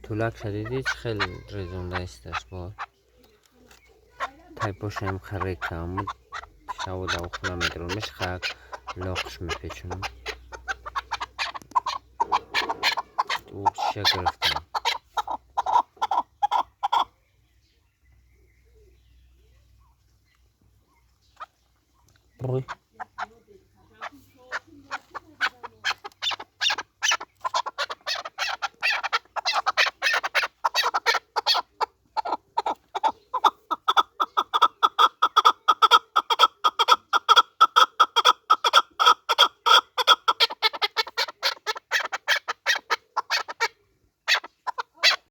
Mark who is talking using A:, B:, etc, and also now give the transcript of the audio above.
A: Тӯлакша дидӣ, чӣ хел резонда исташ бо тайпошаем харекам шаву дав хона медаромеш, хак лоқш мепечонам. Чиша гирифтам.